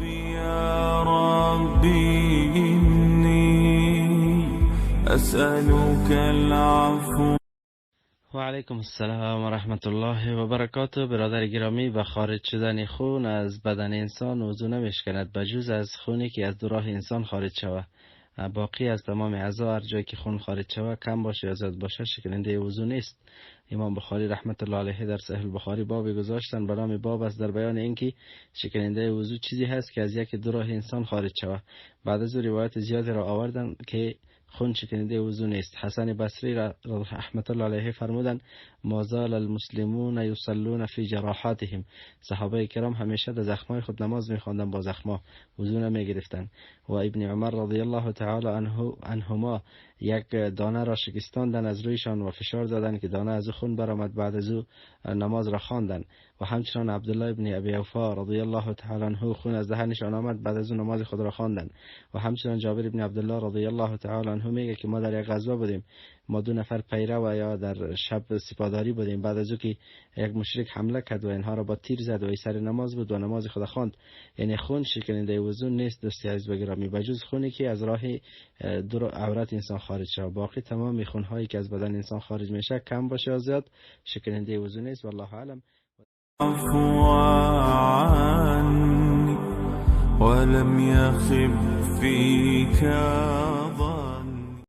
يا ربي إني أسألك العفو. و علیکم السلام و رحمت الله و برکاته. برادر گرامی، به خارج شدن خون از بدن انسان وضو نمیشکند، بجز از خونی که از دو راه انسان خارج شود. باقی از تمام اعضا هر جایی که خون خارج شود، کم باشه یا زیاد باشه، شکننده وضو نیست. امام بخاری رحمت الله علیه در صحیح البخاری باب گذاشتن به نام باب است در بیان اینکه شکننده وضو چیزی هست که از یک دو راه انسان خارج شود. بعد از او روایت زیادی را آوردن که خون شکننده وضو نیست. حسن بصری رحمت الله علیه فرمودن: ما زال المسلمون یصلون فی جراحاتهم. صحابه کرام همیشه در زخمای خود نماز میخواندن، با زخما وضو نمیگرفتن. و ابن عمر رضی الله تعالی عنهما یک دانه را شکستاندن از رویشان و فشار دادن که دانه از خون برآمد، بعد از او نماز را خواندن. و همچنان عبدالله ابن ابی اوفا رضی الله تعالی عنه خون از دهنشان آمد، بعد از او نماز خود را خواندن. و همچنان جابر ابن عبدالله رضی الله تعالی عنه میگه که ما در یک غزوه بودیم، ما دو نفر پیرو یا در شب سپاهداری بودیم. بعد از او که یک مشرک حمله کرد و اینها را با تیر زد و سر نماز بود و نماز خود خواند. یعنی خون شکننده وضو نیست دوستی عزیز و گرامی، بجز خونی که از راه دو عورت انسان خارج شود. باقی تمام خون هایی که از بدن انسان خارج میشه، کم باشه یا زیاد، شکننده وضو نیست. والله اعلم. عني ولم يخب فيك.